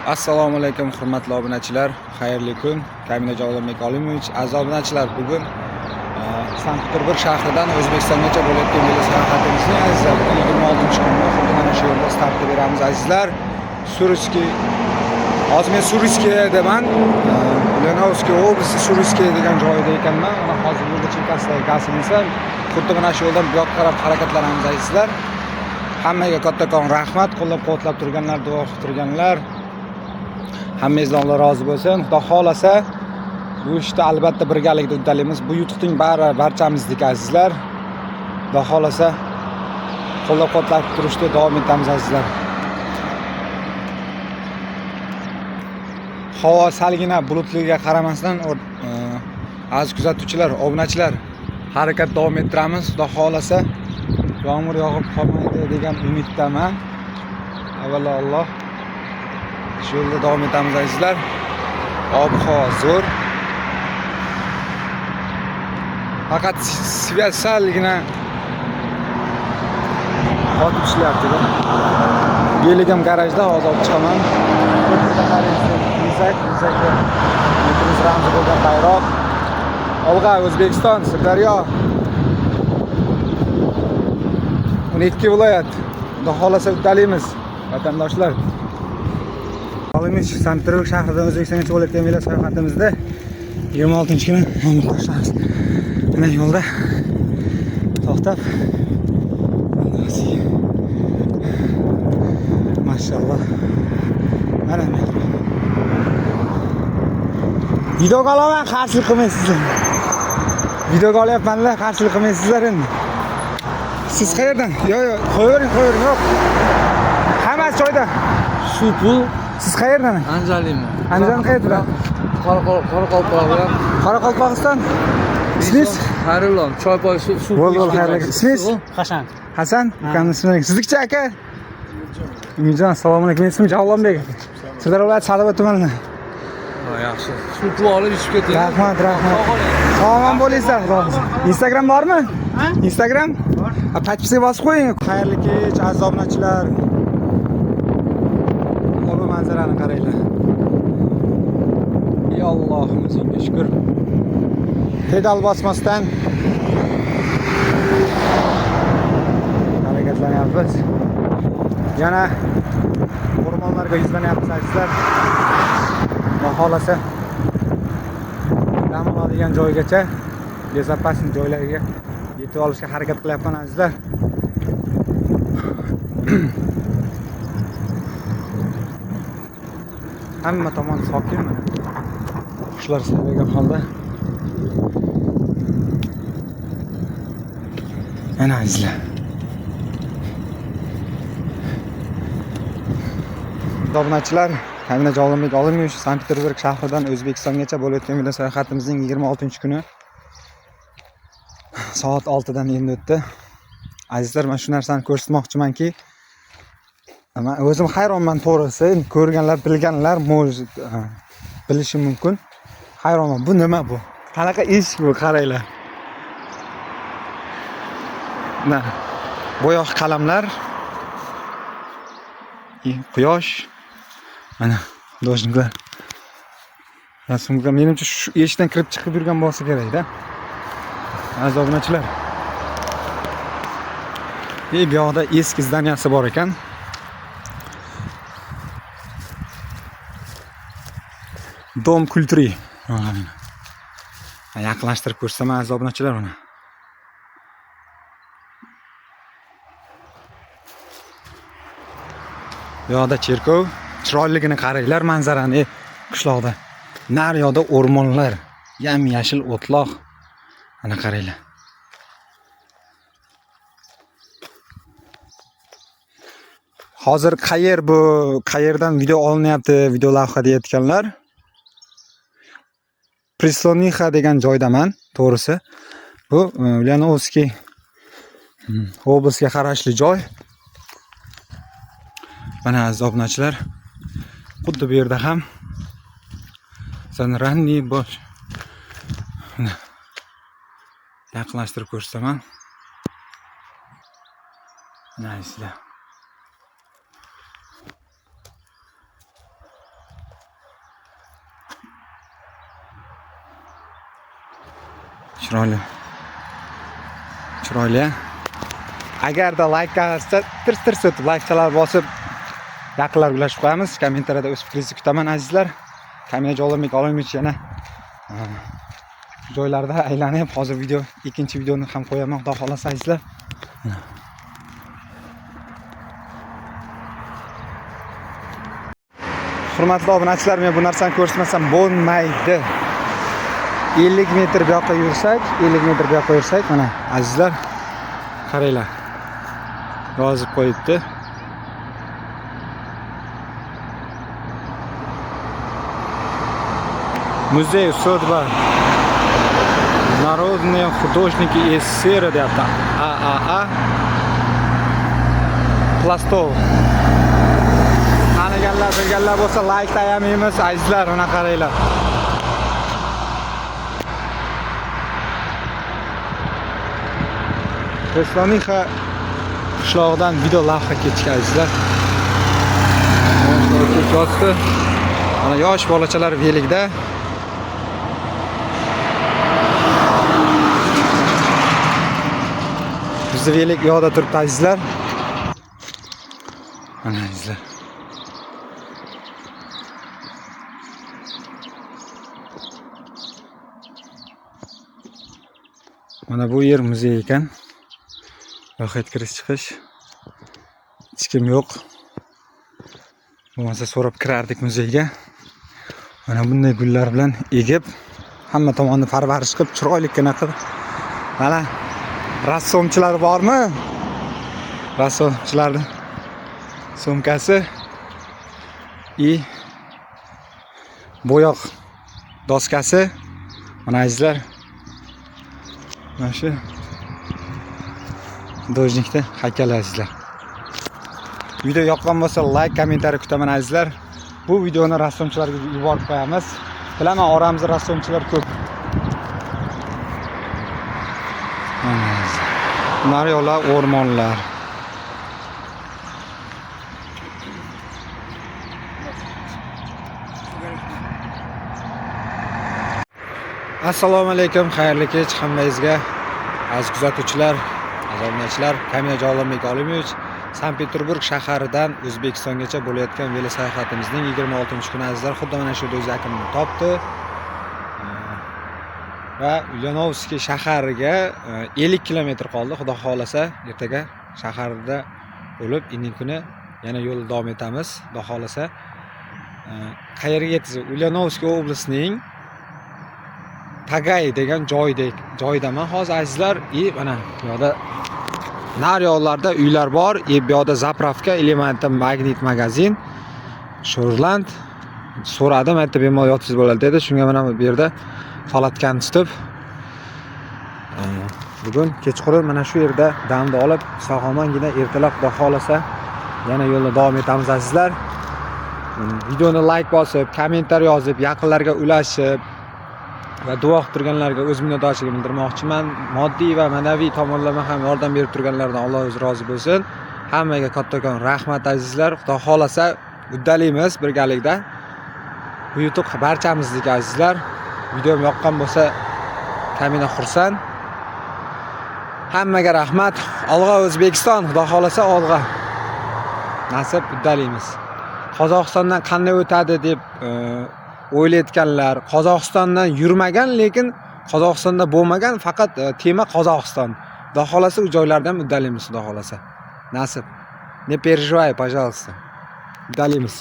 Assalomu alaykum hurmatli obunachilar, xayrli kun. Kamina Javlonbek Olimovich. Aziz obunachilar, bugun Sankt-Peterburg shahridan O'zbekistongacha bo'layotgan velo sayohatimizning azizlar bugun 26-kuni xuddi mana shu yerda startni beramiz azizlar. Surskiy, hozir men Surskiydaman. Ulyanovskiy oblasti Surskiy degan joyda ekanman. Mana hozir yo'lda chekkasidagi gazimiz, xuddi mana shu yo'ldan bu yoqqa qarab harakatlanamiz azizlar. Hammaga kattakon rahmat, qo'llab-quvvatlab turganlar, duo qilib turganlar. Hammangizdan Alloh rozi bo'lsin. Xudo xolasa bu ishda albatta birgalikda uddalaymiz. Bu yutuqning bari barchamizniki azizlar. Xudo xolasa qo'llab-quvvatlab turishda davom etamiz azizlar. Havo salgina bulutligiga qaramasdan, aziz kuzatuvchilar, obunachilar, harakat davom ettiramiz. Xudo xolasa yomg'ir yog'ib qolmaydi degan umiddaman. Avvalo Alloh, shu yo'lda davom etamiz azizlar. Ob-havo zo'r. Faqat связь salgina qotib ishlayapti-da. Veligim garajda, hozir olib chiqaman. Yuzak, yuzakda yurtimiz ramzi bo'lgan bayroq. Olg'a O'zbekiston, Sirdaryo. 12 viloyat. Xudo xolasa uddalaymiz, vatandoshlar. Olimiz Sankt-Peterburg shahridan O'zbekistongacha bo'layotgan velo sayohatimizda 26-kuni boshlaymiz. Mana yo'lda to'xtab, mashalloh. Mana men. Videoga olaman, qarshilik qilmaysizlar. Videoga olyapmanlar, qarshilik qilmaysizlar endi. Siz qayerdan? Yo'q, yo'q, qo'yavering, qo'yavering, yo'q. Hammasi joyida. Shu pul Siz qayerdan? Andijonlikman. Andijon qayerdan? Qoraqalpoq. Qoraqalpog'iston. Ismingiz? Xayrullo, choy poy suv suv. Bo'ldi, bo'ldi, xayrli. Ismingiz? Hasan. Hasan, ukamni ismi. Siznikchi aka? Umidjon, assalomu alaykum. Meni ismim Javlonbek. Sirdaryo viloyati Sardoba tumanidan. Ha, yaxshi. Suv pul olib ichib keting. Rahmat, rahmat. Sog'lom bo'linglar, xudo xohlasa. Instagram bormi? Instagram? Bor. Подписка bosib qo'ying. Xayrli kech, aziz obunachilar. Bu manzarani qaranglar. Ey Allohim, o'zingga shukr. Pedal bosmasdan harakatlanyapmiz. Yana o'rmonlarga yuzlanyapmiz azizlar. Xudo xolasa dam oladigan joygacha, bezopasniy joylarga yetib olishga harakat qilyapman azizlar. Hamma tomon sokin mana. Qushlar sayragan holda. Mana azizlar. Obunachilar, Kamina Javlonbek Olimovich Sankt-Peterburg shahridan O'zbekistongacha bo'layotgan velo sayohatimizning 26-kuni soat 6 dan endi o'tdi. Azizlar, men shu narsani ko'rsatmoqchimanki, men o'zim hayronman to'g'risi, endi ko'rganlar, bilganlar может bilishi mumkin. Hayronman, bu nima bu? Qanaqa eshik bu, qaranglar. Mana bo'yoq qalamlar, quyosh, mana xudojniklar. Rasmga menimcha shu eshikdan kirib chiqib yurgan bo'lsa kerak-da. Aziz obunachilar. Bu yoqda eski zdaniyasi bor ekan. Dom kulturi. Mana. Yaqinlashtirib ko'rsataman aziz obunachilar mana. Bu yoqda cherkov, chiroyligini qaranglar manzarani qishloqda. Nar yoqda o'rmonlar, yam-yashil o'tloq. Mana qaranglar. Hozir qayer bu, qayerdan video olinyapti, video lavha deyotganlar. Prislonixa degan joydaman, to'g'risi. Bu Ulyanovskiy oblastga qarashli joy. Mana aziz obunachilar, xuddi bu yerda ham Ranni bosh. Mana yaqinlashtirib ko'rsataman. Mana azizlar. Chiroyli. Chiroyli. Agarda layk qarasa, tirs tirs o'tib laykchalar bosib, yaqinlarga ulashib qo'yamiz. Kommentariyada o'z fikringizni kutaman, azizlar. Kamina Jolonbek Olimovich yana joylarda aylanib, hozir video, ikkinchi videoni ham qo'yaman, xudo xohlasa, azizlar. Hurmatli obunachilar, men bu narsani ko'rsatmasam bo'lmaydi. 50 metr bu yoqqa yursak, 50 metr bu yoqqa yursak, mana, azizlar, qaranglar. Yozib qo'yibdi. Музей усадьба Народные художники СССР deyapti. AAA Plastov. Taniganlar, bilganlar bo'lsa, layk ayamaymiz, azizlar, mana qaranglar. Reslonixa qishlog'idan video lavha kechki, azizlar. Ketyapti. Mana yosh bolachalar velikda. Bizni velik u yoqda turibdi, azizlar. Mana, azizlar. Mana bu yer muzey ekan. Rohat kirish chiqish. Hech kim yo'q. Bo'lmasa so'rab kirardik muzeyga. Mana bunday gullar bilan egib, hamma tomonni parvarish qilib, chiroylikkina qilib. Mana rassomchilar bormi? Rassomchilarning sumkasi и bo'yoq doskasi. Mana, azizlar, mana shu художник ni haykali, azizlar. Video yoqqan bo'lsa, layk, kommentariy kutaman, azizlar. Bu videoni rassomchilarga yuborib qo'yamiz. Bilaman, oramizda rassomchilar ko'p. Mana, azizlar. Nari yoqlar o'rmonlar. Assalomu alaykum, xayrli kech hammangizga. Aziz kuzatuvchilar, aziz obunachilar, Kamina Jolonbek Olimovich Sankt-Peterburg shaharidan O'zbekistongacha bo'layotgan velosayohatimizning 26-kuni, azizlar, xuddi mana shu yerda o'z yakunini topdi. Va Ulyanovskiy shahariga 50 kilometr qoldi. Xudo xohlasa, ertaga shaharda bo'lib, indin kuni yana yo'lda davom etamiz. Xudo xohlasa. Qayerga yetkazib? Ulyanovskiy oblastining Tagay degan joydek joydaman hozir, azizlar. И mana bu yoqda, nari yoqlarda uylar bor. И bu yoqda заправка или mana yerda Magnit magazin, Shorland so'radim, aytdi, bemalol yotsangiz bo'ladi dedi. Shunga mana bu yerda palatkani tutib, bugun kechqurun mana shu yerda damni olib, sog' omongina ertalab, xudo xohlasa, yana yo'lda davom etamiz, azizlar. Videoni layk bosib, kommentariy yozib, yaqinlarga ulashib va duo qilib turganlarga o'z minnatdorchiligimni bildirmoqchiman. Moddiy va ma'naviy tomonlama ham yordam berib turganlardan Alloh o'zi rozi bo'lsin. Hammaga kattakon rahmat, azizlar. Xudo xohlasa, uddalaymiz birgalikda. Bu yutuq barchamizniki, azizlar. Videom yoqqan bo'lsa, kamina xursand. Hammaga rahmat. Olg'a, O'zbekiston, xudo xohlasa, olg'a. Nasib, uddalaymiz. Qozog'istondan qanday o'tadi deb o'ylayotganlar, Qozog'istondan yurmagan, lekin Qozog'istonda bo'lmagan, faqat tema Qozog'iston. Xudo xohlasa, u joylardan ham uddalaymiz, xudo xohlasa. Nasib. Не переживай, пожалуйста. Uddalaymiz.